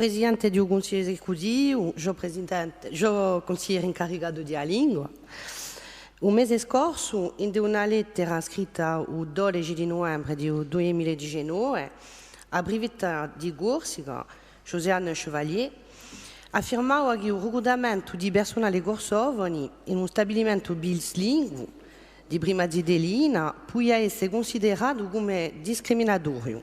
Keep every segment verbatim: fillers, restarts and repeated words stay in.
Presidente di u Cunsigliu Esecutivu, sgiò Presidente, sgiò Cunsigliere incaricatu di a lingua. U mese scorsu, in una lettera scritta u dodeci di nuvembre di u dui mila è dicennove, a prefetta di Corsica, Josiane Chevalier, affirmava chì u ricrutamentu di persunale corsofoni in un stabilimentu bislinguu di prima zitellina pudia esse cunsideratu cum'è discriminatoriu.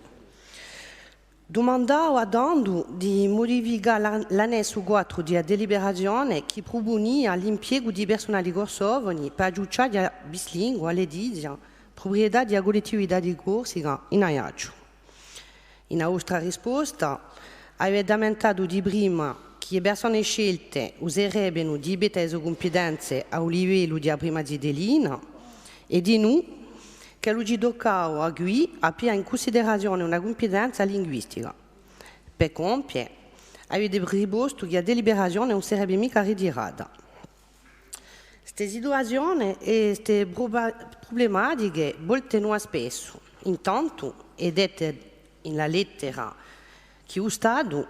Dumandava tandu di mudificà l'an-, l'annessu quattru di a deliberazione chì prupunia l'impiegu di persunali corsofoni pà a ciucciaghja bislingua, a letizia, pruprietà di a Cullettività di Corsica in Aiacciu. In a vostra risposta, avete ammentatu di prima chì e persone scelte userebbenu di pettu e so cumpetenze à u livellu di a prima zitellina, è dinù ch'ellu ci toccava quì à piglià in cunsiderazione una cumpetenza linguistica. Per compie, avete ripostu chì a deliberazione ùn serebbe micca ritirata. Ste situazione è ste pruba-, prublematiche voltenu à spessu. Intantu, hè detta in a lettera chì u Statu,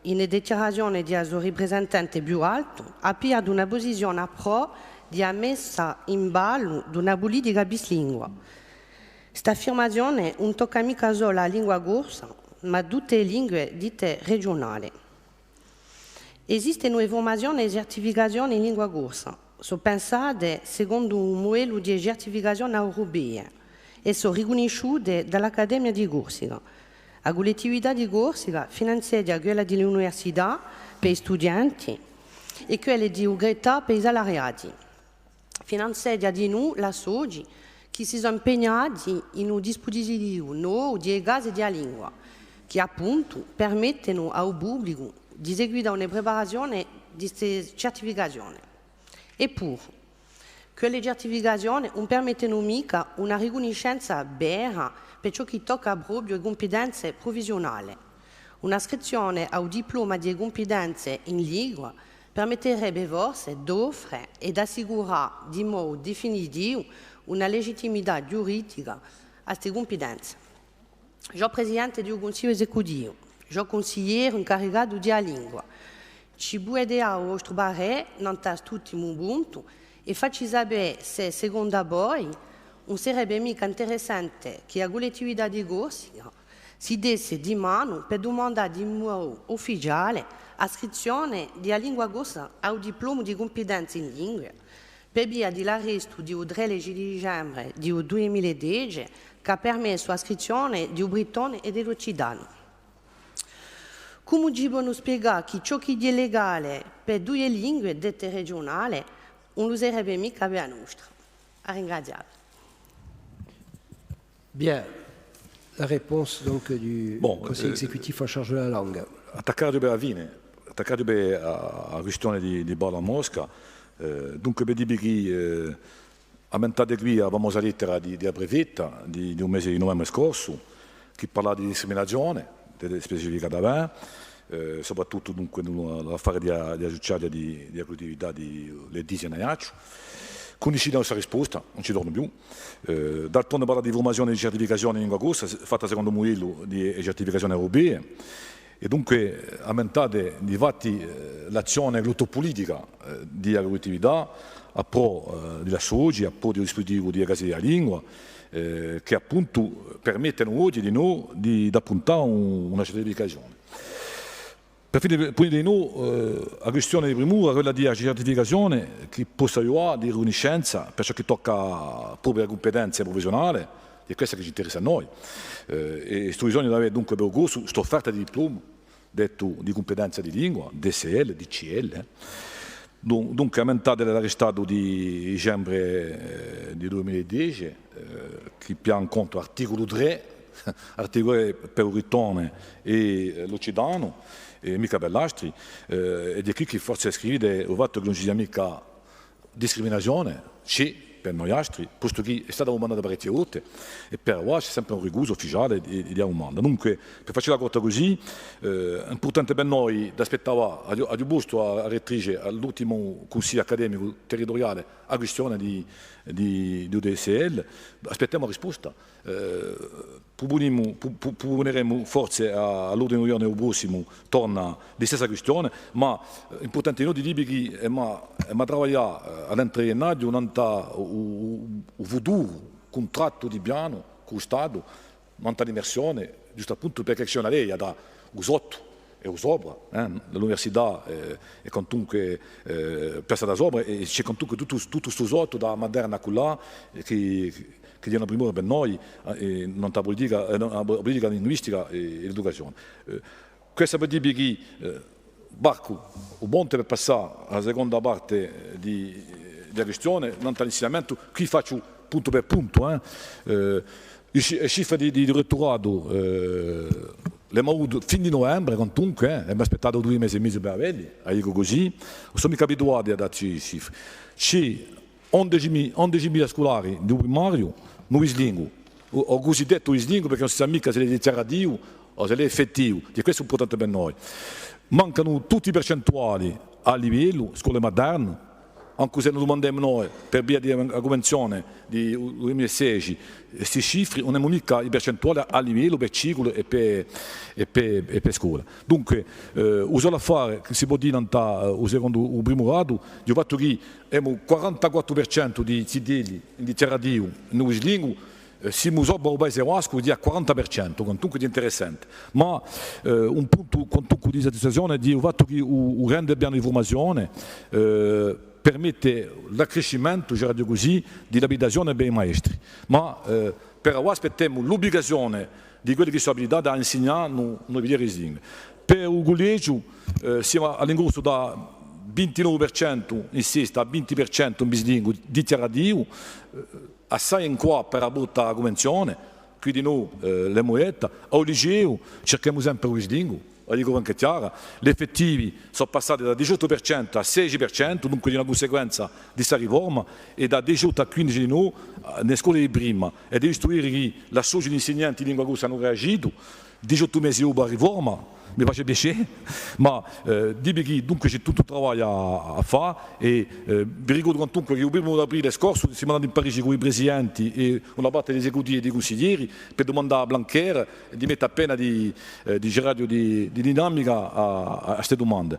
in e dichjarazione di a so ripresentante più altu, hà pigliatu una pusizione à prò di a messa in ballu d'una pulitica bislingua. St'affirmazione ùn tocca micca sola a lingua corsa, ma tutte e lingue dite regiunale. Esistenu e furmazione è e certificazione in lingua corsa. Sò pensate secondu un mudellu di certificazione europea è sò ricunnisciute da l'Accademia di Corsica. A Cullettività di Corsica finanzeghja quella di l'università per i studienti è quelle di u GRETA per i salariati. Finanzeghja dinù l'associ chì si sò impegnati in u dispusitivu novu di e case di a lingua, chì appuntu permettenu à u publicu di seguità una preparazione di ste certificazione. Eppuru, quelle certificazione ùn permettenu micca una ricunniscenza vera per ciò chì tocca propiu e cumpetenze prufessiunale. Una scrizzione à u diploma di e cumpetenze in lingua permetterebbe forse d'offre è d'assicurà di modu definitivu una legittimità ghjuridica à ste cumpetenze. Sgiò Presidente di u Cunsigliu Esecutivu, sgiò Cunsiglieru incaricatu di a lingua, ci pudete dà u vostru parè nant'à st'ultimu puntu è facci sapè s'è, secondu à voi, ùn serebbe micca interessante chì a Cullettività di Corsica si desse di manu per dumandà di modu ufficiale a scrizzione di a lingua corsa à u diplomu di cumpetenze in lingue, per via di l'arrestu di u tredeci di dicembre di u dui mila è dece, chì hà permessu a scrizzione di u brittone è di l'occitanu. Cumu ci ponu spiegà chì ciò chì hè legale per duie lingue dette regiunale ùn lu serebbe micca per a nostra? À ringrazià vi. Bien. La réponse donc du Conseil exécutif en charge de la langue. Bon, eh, attaccà per a fine, attaccà per a, a quistione di, di Paola Mosca, eh, dunque per dì chì, eh, ammentate quì a famosa lettera di, di a prefetta di, di u mese di nuvembre scorsu, chì parla di discriminazione, di, di specificata bè, eh, soprattuttu dunque in l'affare di a, di a ciucciaghja di, di a Cullettività di Letizia in Aiacciu. Cunniscite a nostra risposta, ùn ci tornu più. Eh, d'altronde parla di furmazione è di certificazione in lingua corsa, fatta secondu u mudellu di e certificazione europee. È dunque, eh, ammentate difatti, eh, l'azzione glottopulitica, eh, di a Cullettività à prò, eh, di l'associ, à prò di u dispusitivu di e case di a lingua, eh, chì appuntu permettenu oghje dinò di, d'appuntà un, una certificazione. Per fine, punite dinò, eh, a quistione di primura, quella di a certificazione, chì possa aiutà di ricunniscenza, per ciò chì tocca propiu a cumpetenza prufessiunale, hè quessa chì ci interessa à noi. Eh, è stu bisognu d'avè dunque per u corsu st'offerta di diplomu, dettu di cumpetenza di lingua, D S L, D C L, eh. Dun-, dunque, ammentate l'arrestatu di dicembre, eh, di dui mila è dece, eh, chì piglià in contu articulu trè, articulu trè per u brittone è, eh, l'occitanu, è micca per l'altri, eh, è di quì chì forse scrivite u fattu chì ùn ci sia micca discriminazione, ci hè, per noi astri, postu chì hè stata dumandata parechje volte, è per avà ci hè sempre un ricusu ufficiale di, di a dumanda. Dunque, per facci la corta cusì, eh, hè impurtante per noi d'aspettà, aghju, aghju postu à, à a rettrice à l'ultimu cunsigliu accademicu territuriale a quistione di, di, di U D S L, aspettemu a risposta. Eh, prupunimu, pu-, pu-, prupuneremu forse à, à l'ordine di u ghjornu prossimu torna listessa quistione, ma, eh, impurtante dinò di dì chì emu, emu à travaglià, eh, à l'entrée di ghjennaghju, nant'à u, u, u futuru cuntrattu di pianu cù u Statu, nant'à l'immersione, ghjustu appuntu perchè ci hè una leia da u sottu è u sopra, eh, l'università, eh, hè quantunque, eh, piazzata sopra, è ci hè quantunque tuttu, tuttu stu sottu da a materna à cullà, eh, chì, chì hè una primura per noi, eh, è nant'à a pulitica, eh, nò, a pu-, a pulitica linguistica è, è l'educazione. Eh, quessa per dì chì, eh, varcu u ponte per passà à a seconda parte di, di a quistione, nant'à l'insignamentu, quì facciu puntu per puntu, eh. Eh, e ci-, e cifre di, di, di retturatu, eh, l'emu avutu fin di nuvembre, quantunque, eh, emu aspettatu dui mesi è mezu per avelli, a dicu cusì, ùn sò micca abituatu à dà sti cifri. Ci hè ondeci mi-, ondeci mila sculari di u primariu, in u bislingu, o, o cusiddettu bislingu, perchè ùn si sà micca s'ellu hè dichjarativu o s'ellu hè effettivu, è questu hè impurtante per noi. Mancanu tutti i percentuali à livellu, scole materne, ancu s'è no dumandemu noi, per via di a cunvenzione di u, u dui mila è sedeci, eh, sti cifri, ùn emu micca i percentuali à livellu per ciculu è per, è per, è per scola. Dunque, eh, u solu affare chì si pò dì nant'à, eh, u secondu, u primu gradu, hè u fattu chì emu quarantaquattru per centu di zitelli in dichjarativu in u bislingu, eh, simu sopra u Paese Bascu di à quaranta per centu, quantunque hè interessante. Ma, eh, un puntu, quantunque, di sodisfazione hè u fattu chì u, u grande pianu di furmazione, eh, permette l'accrescimentu, diceraghju cusì, di l'abilitazione per i maestri. Ma, eh, per avà aspettemu l'ubligazione di quelli chì sò abilitati à insignà in u, in u bislingu. Per u cullegiu, eh, simu à l'ingrossu da vintinovu per centu in sesta, vinti per centu in bislingu dichjarativu, eh, assai in quà per a botta à a cunvenzione, quì dinò, eh, l'emu detta, à u liceu circhemu sempre u bislingu, a dicu franca è chjara, l'effettivi sò passati da diciottu per centu à sedeci per centu, dunque hè una cunsequenza di sta riforma, è da diciottu à quindici dinò, eh, in e scole di prima, è ghjustu eri chì l'associu d'insignanti di lingua corsa anu reagitu, diciottu mesi dopu a riforma, mi face piacè, ma, eh, dicu chì dunque ci hè tuttu u travagliu à, à fà è, eh, vi ricordu quantunque chì u primu d'aprile scorsu simu andati in Parigi cù i presidenti è una parte di esecutivi è di cunsiglieri per dumandà à Blanquer di mette appena di, eh, diceraghju di, di dinamica à, à, à ste dumande.